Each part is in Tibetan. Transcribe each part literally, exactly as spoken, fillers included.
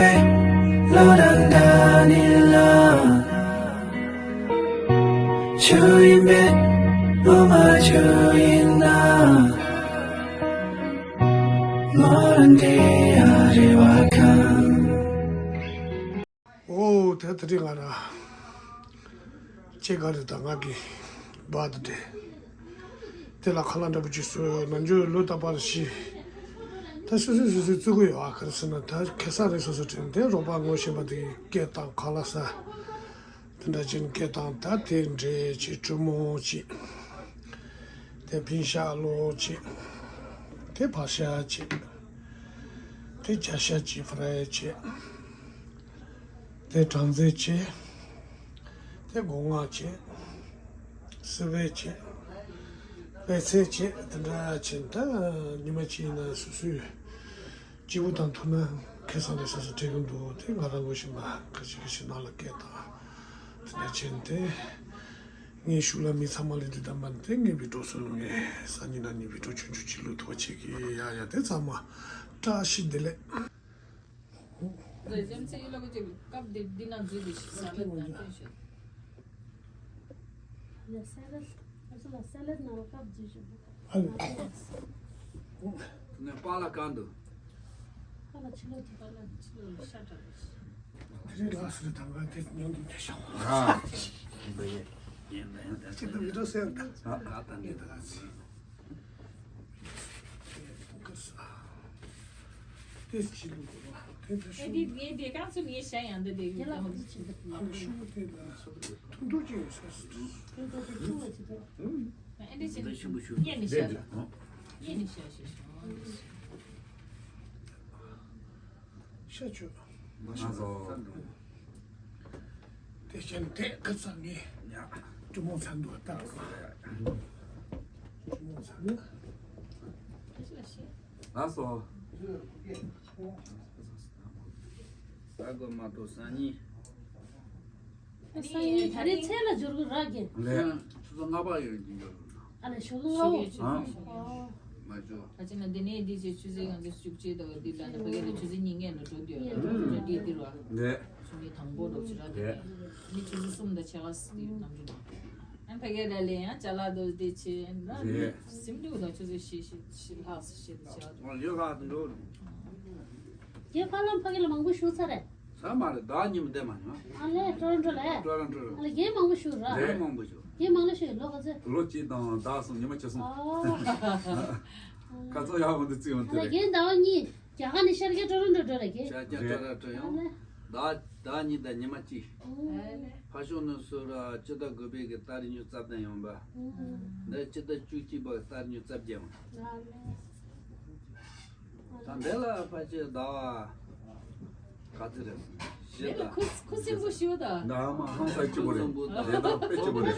བློ་དང་འདྲ་ནི་ལ། ཆོས་ཡིན་པས་བློ་མ་ཆོས་ཡིན་ན། མོ་རང་འདྲེ་ཡ་རེ་བ་ཁང་། ཨོ་དེ་དེ་རིང་ང་རང་ཅེ་ག་རེ་དང་ང་གི་བ་དེ་དེ་དེ་ལ་ཁ་ལག་འདྲ་པོ་ཅིག་བཟོས། ནམ་རྒྱུན་ལོ་རྟག་པར་ཤི། ད་སོ་སོས་སོ་སོས་བརྩི་གི་ཡོད། ཨ་ག་རེ་ཟེར་ན་ད་ཁེ་ས་རེད་སོ་སོ་དྲན་ཏེ་རོགས་པ་ངོ་ཤེས་པ་དེ་སྐད་བཏང་། ཁ་ལག་ཟ། དེ་འདྲ་ཅན་སྐད་བཏང་། ད་དེ་འདྲས་ཅིག་གྲུ་མོ་ཅིག་དེ་ཕིན་ཤ་ལོ་ཅིག་དེ་བ་ཤ་ཅིག་དེ་བྱ་ཤ་ཅིག་ཕ་རའི་ཅིག་དེ་སྦྲང་རྩི་ཅིག་དེ་སྒོ་ང་ཅིག་སི་པན་ཅིག་པད་ཚལ་ཅིག་དེ་འདྲ་ཅིག་ད་ཉི་མ་གཅིག་ཡིན་ན་སོ་སོའི་སྐྱིད་པོ་དང་ཐུག་ན་ཁེ་བཟང་རེད་སོ་སོ་དྲན་གྱི་འདུག་དེ་ང་རང་ངོ་ཤེས་པ་ཁ་ཤས་ཁ་ཤས་ནང་ལ་སྐད་བཏང་། དེ་འདྲ་བྱས་ཏེ། ངའི་ཤུགས་ལ་མི་ཚང་མ་ལས་འདི་དམ་པ་དེ་ངའི་བི་ཀྲོ་སོ་ལུ་ངའི་སང་ཉིན་ན་ངའི་བི་ཀྲོ་ཆུང་ཆུང་ཅིག་ལུ་ཐུག་པ་བྱེད་ཀྱི། ཡ་ཡ་དེ་ཚང་མ་བཀྲ་ཤིས་བདེ་ལེགས། འཛོལ་སེམས་ཚེ་ཡི་ལོ་གཅིག་སྐབས་འདི་འདི་ན་འཛུལ་དུ་ཞིག་ས་ལ་ན་ཐོན་ཤོད། ལ་ས་ལ་ས་ལ་ས་ལ་ན་བ་སྐབས་འཛུལ་ཞོད། ཨ་ལེ། ནས་པཱ་ལགས་གང་འདུག་པཱ་ལགས་ཕྱི་ལོགས་ཀྱི་པཱ་ལགས་ཕྱི་ལོགས་ལ་ཤ་དྲག་པོ་ཞིག་དེ་རིང་ལགས་སུ་རེད་དང་ག་དེ་ཉོན་དུ་འདྲ་ཤག་ཨ། ཅི་ད་མི་འགྲོ་ཟེར་ད། ཨ་ད་ངས་ད་ག་ཚི། དེ་ཕྱི་ལོགས་དེ་ད་ཨེ་ཤུ། འདི་ངའི་བདེ་ཁང་ཚུ་ངའི་ཤ་ཡང་འདི་བདེ་གི་ཡང་འདི་ཕྱི་ལོགས་ཨ་ལ་ཤུ་དེ་ད་ཐུང་ཐུང་ཅིག་ཡོད་ས་སུ། ཐུང་ཐུང་ཅིག་ཐུང་བ་ཅིག་ད། ཨེ་འདི་ཕྱི་ལོགས་ཤུ་ཤུ་ཉེ་ནི་ཤ་ད། ཉེ་ནི་ཤ་ཤ་ཤ། ཤ་ཆུ། ང་ཚོ། དེ་བཞིན་དེ་ཁ་ཚ་ངས་ཉ་ཀྲུ་མོ་ཚན་དུ་ལྟ་རོགས། ཀྲུ་མོ་ཚན་ནི། ལགས་སོ། ས་གོ་མ་གཏོགས་སང་ཉིན། སང་ཉིན་ད་རེས་ཚེས་ལ་འབྱོར་གི་རག་གི། ལས། ཆུ་ཚོད་ལྔ་པ་ཡོད་ཀྱི་ཡོད། ཨ་ལས་ཞོགས་ལྔ་པ། ཨ། མ་འཇོག་ད་ཅི་ན་འདི་ནས་འདི་ཅེས་ཆུ་ཚོད་ཡང་འདི་བཅུ་གཅིག་དང་འདི་ལ་ནི་ཕ་གི་ལ་ཆུ་ཚོད་གཉིས་ངས་ནོ་འགྲོ་འདི་ཡོད་ལ་འགྲོ་འདི་འདི་ར། ལས། ཆུ་ཚོད་དང་པོ་འགྲོ་ཕྱི་ར་འདི། ལས། མི་ཆུ་ཚོད་གསུམ་དང་ཕྱེད་ཀ་སི་འདི་ནམ་རྒྱུན་ཨ་ཕ་གི་ལ་ལས་ཡང་ཅ་ལག་འདི་འདི་ཆེ་ན་ལས། སིམ་འདི་འུ་དང་ཆུ་ཚོད་བཞི་བཞི་བཞི་ལྷག་སི་བཞི་དང་ཕྱེད་ཀ་འགྲོ། ཨ་ཡོད་ཁ་འགྲོ། རྒན་ཕ་ལམ་ཕ་གི་ལ་མང་པོ་ཞུ་ཚར་རེད། ས་མ་རེད། ཟླ་གཉིས་མ་བསྡད་མ་མྱོང་། ཨ་ལས་ཀྲོ་རོན་ཀྲོ་ལས། ཀྲོ་རོན་ཀྲོ་ཨ་ལས་རྒན་མང་པོ་ཞུ་ར། རྒན་མང་པོ་ཞུ། རྒན་མང་ལོ་ཞུ་ལོ་ག་ཚོད། ལོ་གཅིག་དང་ཟླ་གསུམ་ཉི་མ་བཅུ་གསུམ། ཨོ། ཁ་ཚོ་ཡག་པོ་འདི་བརྩི་ཡོང་ཨ་དེ་ལས་རེད། རྒན་ཟླ་བ་གཉིས་རྒྱ་གར་ནས་ཤར་རྒྱག་ཀྲོ་རོན་ཀྲོ་འགྲོ་རེད་རྒན། ཤར་རྒྱག་ཀྲོ་རོན་ཀྲོ་ཡོང་ཨ་ལས། ཟླ་ཟླ་གཉིས་དང་ཉི་མ་གཅིག་ཨ་ལས། ཕ་ཤོག་ནས་སུ་ར་སྤྱི་ཟླ་དགུ་པའི་གི་ཏ་རིག་ཉི་ཤུ་རྩ་བདུན་ཡོང་པ། ཨ་ལས། འདི་སྤྱི་ཟླ་བཅུ་གཅིག་པ་གི་ཏ་རིག་ཉི་ཤུ་རྩ་བརྒྱད་ཡོང་། ཨ་ལས། ད་འདི་ལ་ཕལ་ཆེར་ཟླ་བ་ག་ཚོད་རེད། བཞི་དང་། ཁུ་ཁུ་སིམ་པོ་ཞུ་དང་། ཟླ་བ་མ་ཧང་སང་སྐྱིད་པོ་རེད། ཁུ་སིམ་པོ་དང་། དེ་དང་དཔེ་སྐྱིད་པོ་རེད།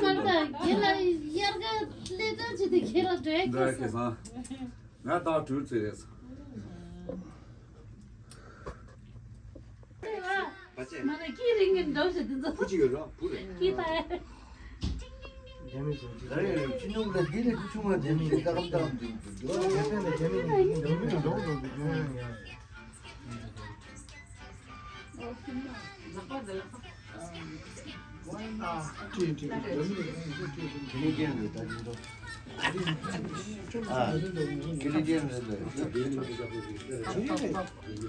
ཁྱེད་ལ་དབྱར་ཁ་ལས་ཀ་ཅི་དེ་ཁྱེད་ལ་འདྲ་ཁེ་སང་། ང་ད་གྲོལ་ཚེ་རེད། མ་ན་ཀི་རིང་གི་འདྲ་ཞིག་འདི་ཚོ། བུ་གཅིག་ཡོད་ར་བུ་རེད། ཀི་ད། རྒྱ་མི་བཟོ་ཅིག་ད་ཡང་ཕྱི་ནུབ་ལ་འདི་ལས་ཆུང་བ་འདི་མི་ཞིག་ཏག་ཏག་འདུག་འདུག་རྒྱ་མི་ལ་རྒྱ་མི་ནི་འདུག་མི་འདུག་འདུག་འདུག་འདུག་ཡོང་ཡོང་ཡོང་། ཁེ་ལི་ཅན་རེད་ད་ཅི་འདུག་ཨ། ཁེ་ལི་ཅན་རེད་ལ།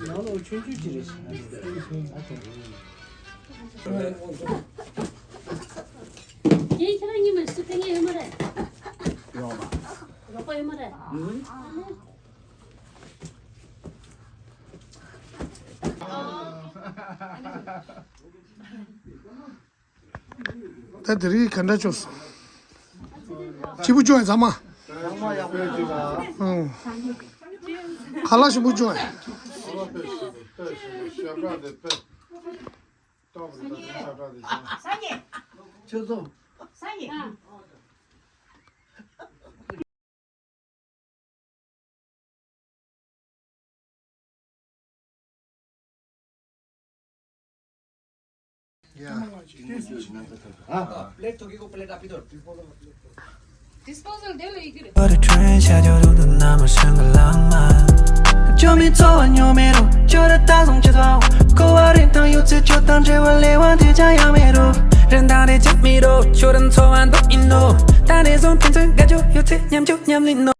ནང་ལོགས་ཆུང་ཆུང་ཅིག་རེད། ཨ་ཅེ། ཁྱེད་རང་གཉིས་མ་སུ་ཕན་ཡོད་མ་རེད། ཡོང་མ། རོགས་པ་ཡོད་མ་རེད། ཨུ། ད་དེ་རིང་ག་འདྲ་བྱུང་སོང་། སྐྱིད་པོ་བྱུང་ཡ་ཚང་མ། ཚང་མ་ཡག་པོ་བྱུང་ཨ། ཨང་། ཁ་ལག་ཞིམ་པོ་བྱུང་ཡ། ཁྱོད་ཚོ། प्लेट थोकी को प्लेट आप ही दो। Disposal དེ་ལ་ཡི་གེ་རེད། བར་ཁྲོན་ཤ་ཇོ་རུ་དུ་ན་མ་ཤང་གི་ལང་མ། ཇོ་མི་ཚོ་བ་ཉོ་མེ་རུ་ཇོ་ར་ད་སོང་ཅི་ཚོ། ཀོ་བ་རིན་ཐང་ཡོད་ཚེ་ཇོ་དང་འབྲེལ་བ་ལེ་བ་དེ་ཅང་ཡང་མེ་རུ། རིན་ཐང་རེ་ཅག་མི་རུ་ཇོ་ར་ཚོ་བ་འདུག་ཡིན་ནོ། ད་རེ་ཟོང་ཕན་ཚུན་དགའ་ཇོ་ཡོད་ཚེ་ཉམ་ཇོ་ཉམ་ལིན་ནོ།